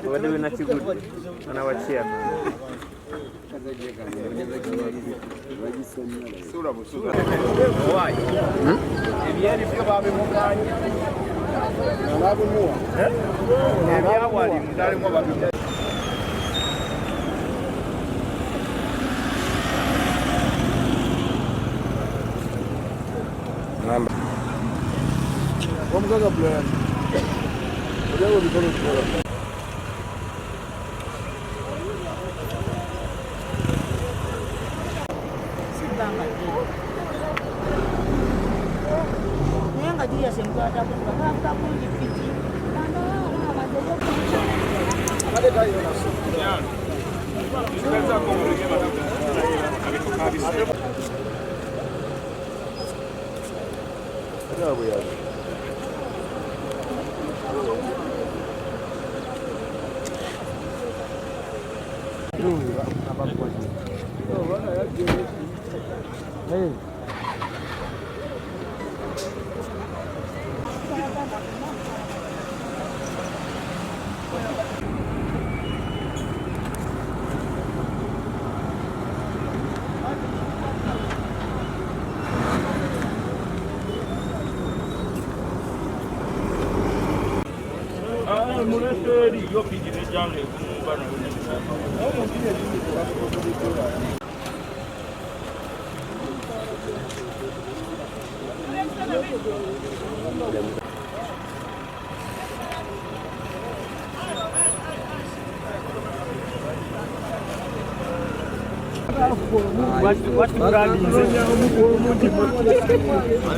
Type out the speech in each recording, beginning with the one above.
Abadde we Nakigudde mwana wa chairman. Omugaga Brian. Olyawo ebikolo kikola. Si bbanga ddene naye nga Julius emukwatako nga bavuga bulungi piki.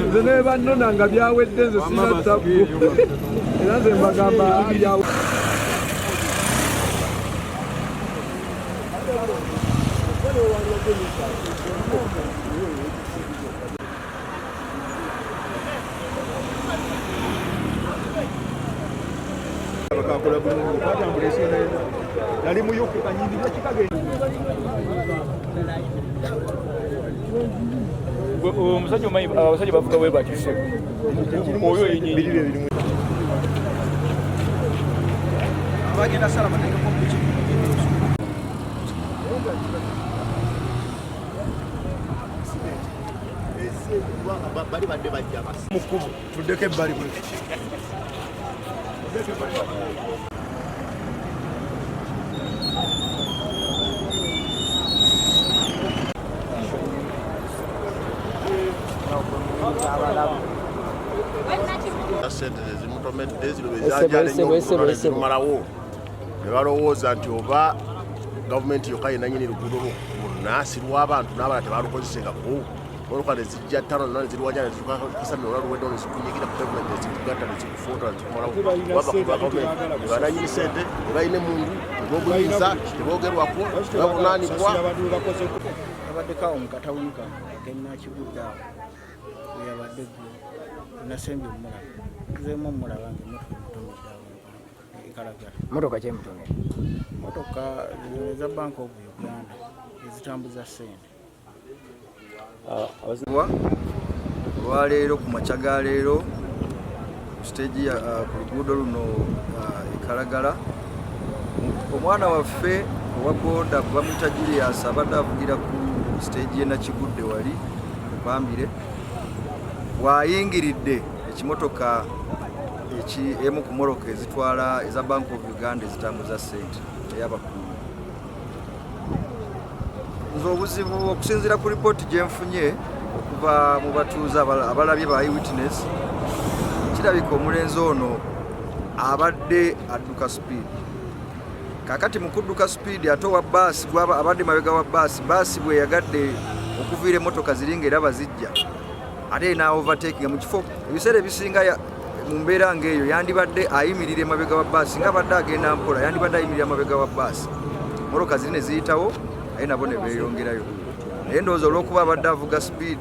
Nze ne bannona nga byawedde, nze sina ttabu, era nze mbagamba byawe. Bakakola bulungi, twatambula ensi yonna yonna, nali mu UK kanyindi ekikagenda. Omusajja omanyi abasajja bavuga bwe batyo, oyo yenyini. Biri bye birimu. Bagenda sala bateekeko piki. Bali badde bajja basi. Mukubo tuddeko ebbali bwe. Sente zezimutomedde zino bezajjalennyo, ne balowooza nti oba gavumenti yokka yenanyini luguudo lwonna, si lw'abantu n'abalala tebalukozesengako. Motoka nezijja ttano nona nezirwanya nezikasami olwa luwedde, nezikunyigira ku pavement, nezikugatta, nezikufuuta, nezikumalawo. Bananyini sente tebalina emundu, tebobuyinza, tebogerwako, tebavunaanibwa. Abaddeko awo mu katawuni kano agenakigudde awo weyabadde eggulo, nasembye omulaba, nzeemu omulaba nga emotoka emutomedde awo ekalagala. Motoka kyemutomera? Motoka zino eza Bank of Uganda ezitambuza ssente. Olwaleero ku makya ga leero ku siteegi ku luguudo luno ekalagala, omwana waffe owa booda bamuyita Julius abadde avugira ku siteegi ye Nakigudde wali Mpambire, bw'ayingiridde ekimotoka emu ku mmotoka ezitwala eza Bank of Uganda ezitambuza ssente ey'abakuumi. Nze obuzibu, okusinziira ku ripooti gye nfunye okuva mu batuuze abalabye ba eyewitness, kirabika omulenzi ono abadde adduka speed. Kakati mu kudduka speed, ate owa baasi gwaba abadde mabega wa baasi, baasi bwe yagadde okuviira emmotoka ziringa era bazijja, ate na overtaking mu kifo. Ebiseera ebisinga mu mbeera ng'eyo yandibadde ayimirira emabega wa baasi, nga abadde agenda mpola, yandibadde ayimirira emabega wa baasi, mmotoka ziri ne ziyitawo, aye nabo ne beeyongerayo. Naye ndowooza olw'okuba abadde avuga speed,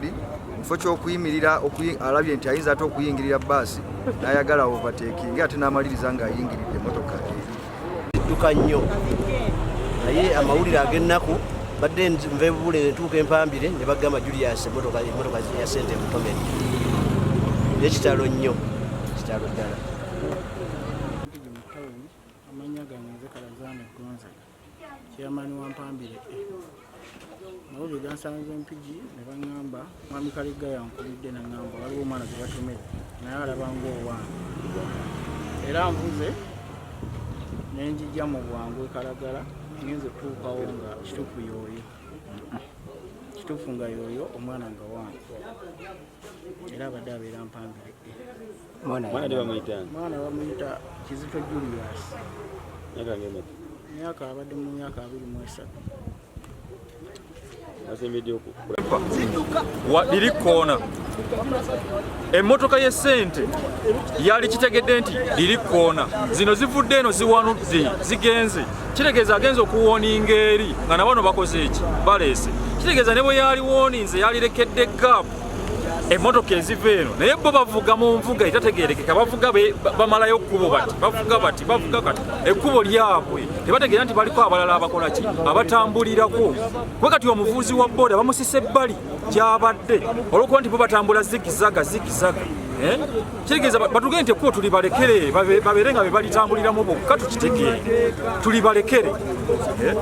mu kifo ky'okuyimirira, alabye nti ayinza ate okuyingirira baasi, n'ayagala overtaking, ate n'amaliriza ng'ayingiridde emmotoka eri. Dduka nnyo, naye amawulire ag'ennaku, badde nva ebubule ntuuka empambire ne bagamba Julius emotoka ya sente emutomedde. Ekitalo nnyo, kitalo ddala. Chairman wa Mpambire A. Amawulire gansanze Mpigi ne baŋŋamba Mwami Kaligga yankubidde n'aŋŋamba waliwo omwana gwe batomera naye alaba ng'owange era nvuze ne njijja mu bwangu e Kalagala ngenze kutuukawo nga kituufu yooyo kituufu nga yooyo omwana nga wange era abadde abeera Mpambire A. Mwana tebamuyita ani? Mwana bamuyita Kizito Julius. Myaka ng'emeka? Myaka abadde mu myaka 23. Liri kkoona emmotoka y'essente yali kitegedde nti liri kkoona zino zivudde eno ziwanudde zigenze kitegeeza agenze okuwooninga eri nga nabano bakoze eki baleese kitegeeza ne bwe yali wooninze yalirekedde gaapu emmotoka eziva eno naye bo bavuga mu nvuga etategerekeka bavuga bamalayo kkubo bati bavuga bati bavuga kati ekkubo lyabwe tebategeera nti baliko abalala abakola ki abatambulirako kuba kati omuvuzi wa boda bamusisa ebbali gyabadde olwokuba nti bo batambula zigizaga zigizaga eh? Kitegeeza batugende nti ekkubo tulibalekere babeere nga be balitambuliramu bokka tukitegeere tulibalekere eh?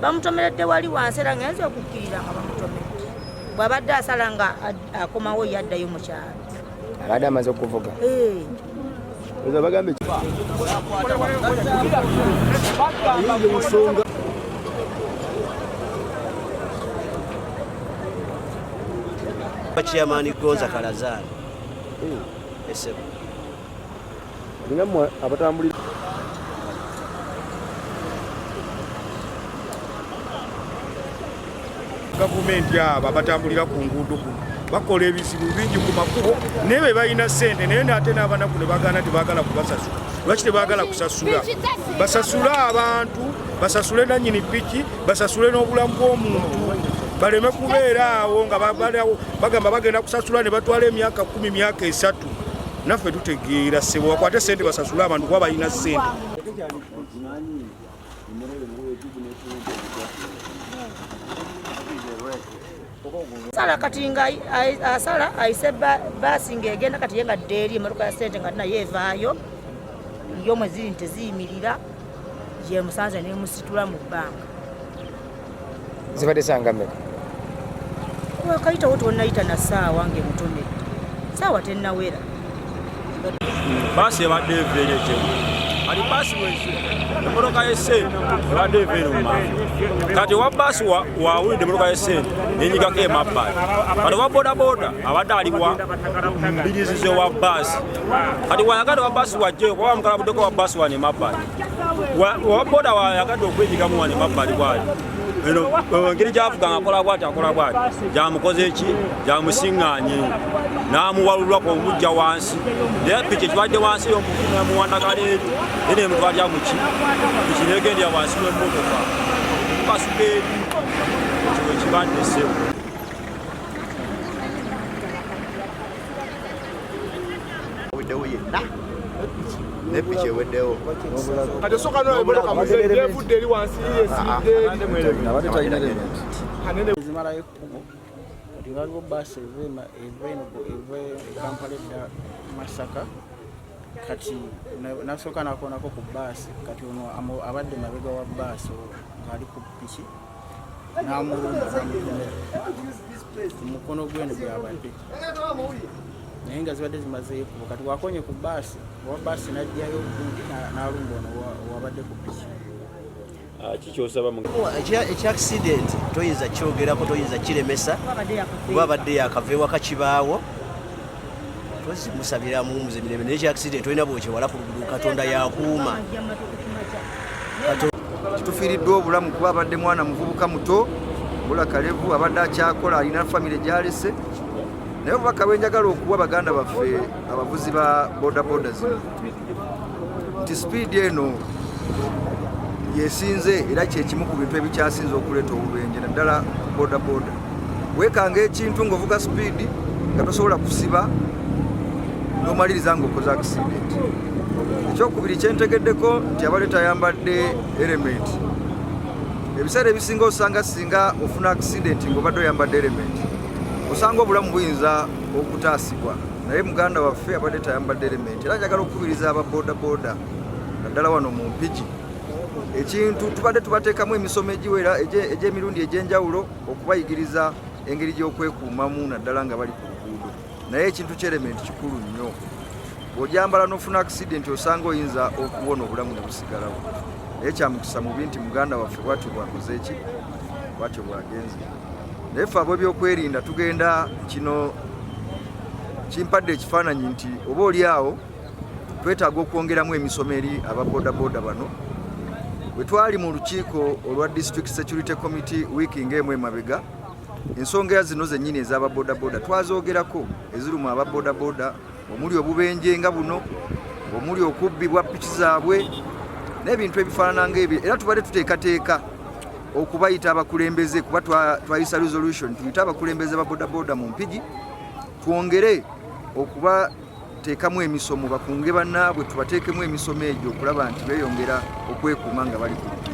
Bamutomeredde wali wansi era ngenze okukkirira nga bamutomedde bw'abadde asala nga akomawo yaddayo mu kyalo abadde amaze okuvuga. Chairman Gonza Kalazani. Esebo. Nga abatambulira gavumenti abo abatambulira ku nguudo kuno bakola ebizibu bingi ku makubo naye be balina ssente naye ate n'abanaku ne bagaana tebaagala kubasasula. Lwaki tebaagala kusasula? Basasule abantu, basasule nannyini piki, basasule n'obulamu bw'omuntu, baleme kubeera awo nga bagamba bagenda kusasula ne batwala emyaka 10 myaka 3. Naffe tutegeera ssebo, bakwate ssente basasule abantu kuba balina ssente. Sala kati nga asala ayise baasi ng'egenda kati ye nga dda eri emmotoka ya ssente nga nayo evaayo yo mwe ziri nti teziyimirira gyemusanze nemusitula mu bbanga. Zibadde sanga mmeka? Wakayitawo tonnayita na ssaawa ng'emutomedde ssaawa tennawera. Baasi ebadde eva eri ekyemu kati baasi wezi emmotoka y'essente ebadde eva eno mu maaso kati owa baasi wawulidde emmotoka y'essente nenyigako emabbali kati owa bodaboda abadde ali wa mbirizi z'owa baasi kati wayagadde owa baasi wajjeyo kuba bamukalabuddeko owa baasi wano emabbali owa boda wayagadde okwenyigamu wano emabbali bwali eno engeri gyavuga nga akola bwati akola bwati gyamukoze ki gyamusiŋŋaanye n'amuwalulwa ku omujja wansi naye piki ekibadde wansi yomuwandagala eri naye nemutwalira muki piki negendera wansi w'emmotoka mukasuka eri ekyo ekibadde ssebo. Eweddewo yenna ne piki eweddewo. Kati osooka nolaba emmotoka muzeeyi evudde eri wansi esiridde eri. Zimalayo ekkubo kati waliwo baasi eva eva e Kampala edda Masaka kati nasooka nakoonako ku baasi kati ono abadde mabega wa baasi ng'ali ku piki n'amulumba n'amutomera ku mukono gwe eno gwabadde naye nga zibadde zimazeeyo ekkubo kati wakonye ku baasi owa baasi n'aggyayo gundi n'alumba ono wabadde ku piki. Kikyosaba mu Ekya accident toyinza kyogerako, toyinza kiremesa kuba abadde yakava ewaka kibaawo tozimusabira muwumuze mirembe naye ekya accident tolina bwokyewala ku luguudo Katonda yakuuma. Kitufiiriddwa obulamu kuba abadde mwana muvubuka muto bula kalevu abadde akyakola alina famire gy'alese naye obubaka bwe njagala okuwa baganda baffe abavuzi ba bodaboda zino nti sipiidi eno yesinze era kyekimu ku bintu ebikyasinze okuleeta obubenje naddala bodaboda. Weekanga ekintu ng'ovuga sipiidi nga tosobola kusiba n'omaliriza ng'okoze accident. Ekyokubiri kyentegeddeko nti abadde tayambadde element Ebiseera ebisinga osanga singa ofuna accident ng'obadde oyambadde element, osanga obulamu buyinza okutaasibwa, naye muganda waffe abadde tayambadde element. Era njagala okukubiriza aba bodaboda naddala wano mu Mpigi, ekintu tubadde tubateekamu emisomo egiwera egy'emirundi egy'enjawulo okubayigiriza engeri gy'okwekuumamu naddala nga bali ku luguudo, naye ekintu ky'element kikulu nnyo. Bw'ogyambala n'ofuna accident osanga oyinza okuwona obulamu ne busigalawo, naye kyamukisa mubi nti muganda waffe bwatyo bwakoze eki, bwatyo bwagenze. Naye ffe ab'ebyokwerinda tugenda, kino kimpadde ekifaananyi nti oba oli awo twetaaga okwongeramu emisomo eri aba bodaboda bano. Bwe twali mu lukiiko olwa District Security Committee wiiki ng'emu emabega, ensonga zino zennyini ez'aba bodaboda twazoogerako, eziruma aba bodaboda omuli obubenje nga buno, omuli okubbibwa piki zaabwe n'ebintu ebifaanana ng'ebyo. Era tubadde tuteekateeka okubayita abakulembeze, kuba twayisa resolution tuyite abakulembeze ba bodaboda mu Mpigi, twongere okubateekamu emisomo, bakunge bannaabwe, tubateekemu emisomo egyo okulaba nti beeyongera okwekuuma nga bali ku luguudo.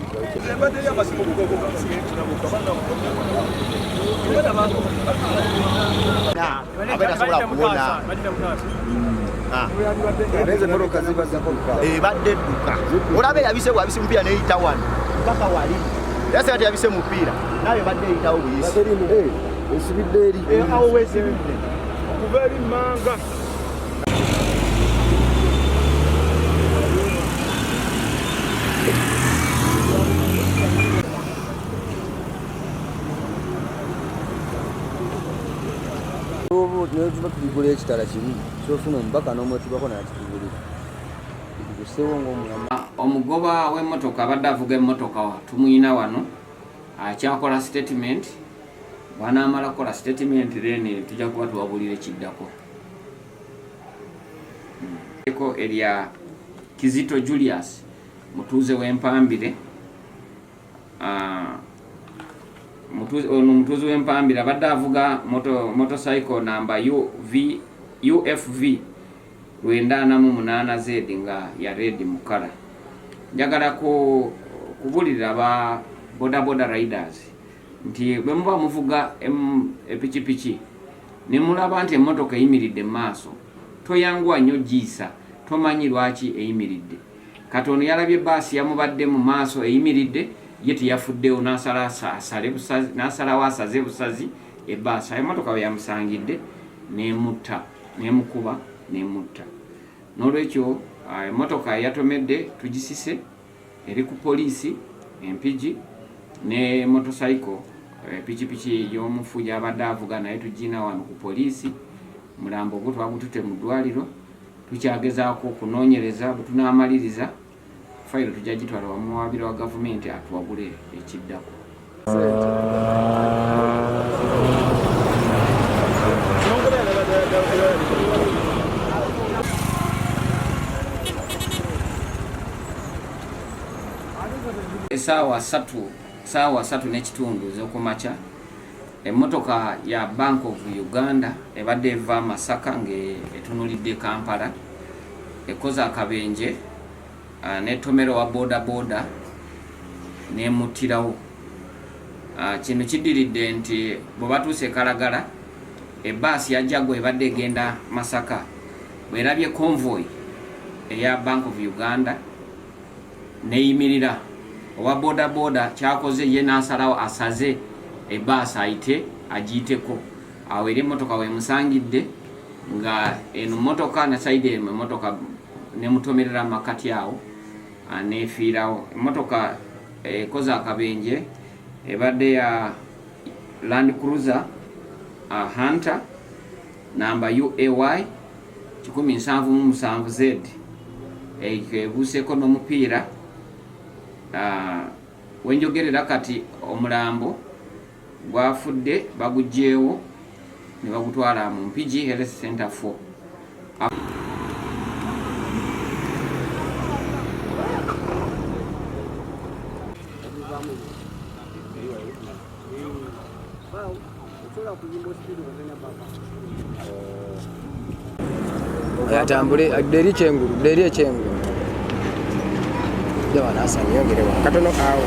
Ebadde edduka, olaba eyabise bwabise mupiira neyita wano mpaka wali, era singa teyabise mupiira nayo ebadde eyitawo buyisi. Esibidde eri awo wesibidde okuva eri manga. Tuba tubigula ekitala kimu kyofuna omubaka n'omwetubako nakitugulira tugusewo ng'omwana. Omugoba w'emmotoka abadde avuga emmotoka tumuyina wano akyakola statement, bw'anaamala kukola statement then tujja kuba tubabuulira ekiddako. Eko erya Kizito Julius mutuuze w'Empambire. Ono mutuuze w'Empambire abadde avuga motorcycle namba UFV 948Z nga ya red mu kkala. Njagala kubulira ba bodaboda riders nti bwe muba muvuga epikipiki ne mulaba nti emmotoka eyimiridde mu maaso, toyanguwa nnyo giyisa, tomanyi lwaki eyimiridde. Kati ono yalabye baasi yamubadde mu maaso eyimiridde, ye teyafuddewo n'asalawo asaze busazi ebbaasi. Ayo emmotoka we yamusangidde n'emutta, n'emukuba n'emutta. N'olwekyo emmotoka eyatomedde tugisise, eri ku poliisi Empigi, ne motorcycle pikipiki y'omufu gy'abadde avuga naye tugina wano ku poliisi. Mulambo gwo twagutute mu ddwaliro, tukyagezaako okunoonyereza. Bwe tunaamaliriza fayiro tujja gitwala wamuwaabira wa gavumenti atuwabule ekiddako. Esaawa 3 n'ekitundu ez'okumakya, emmotoka ya Bank of Uganda ebadde eva Masaka ng'etunulidde Kampala ekoze akabenje n'etomero wa bodaboda n'emuttirawo. Kino kiddiridde nti bwe batuuse e Kalagala, ebbaasi ya Jaguar ebadde egenda Masaka bw'erabye convoy eya Bank of Uganda neyimirira, owa bodaboda kyakoze ye n'asalawo asaze ebbaasi ayite agiyiteko. Awo era emmotoka weemusangidde nga eno mmotoka ne sayidi eno emmotoka nemutomerera makkati awo neefiirawo. Emmotoka ekoze akabenje ebadde ya Land Cruiser Hunter namba UAY 177Z, ebuuseeko n'omupiira. Wenjogerera kati omulambo gwafudde baguggyeewo ne bagutwala mu Mpigi Health Center 4. Atambule adde eri kyengulu, dde eri ekyengulu. Jawa nasani yongere wa katono awo.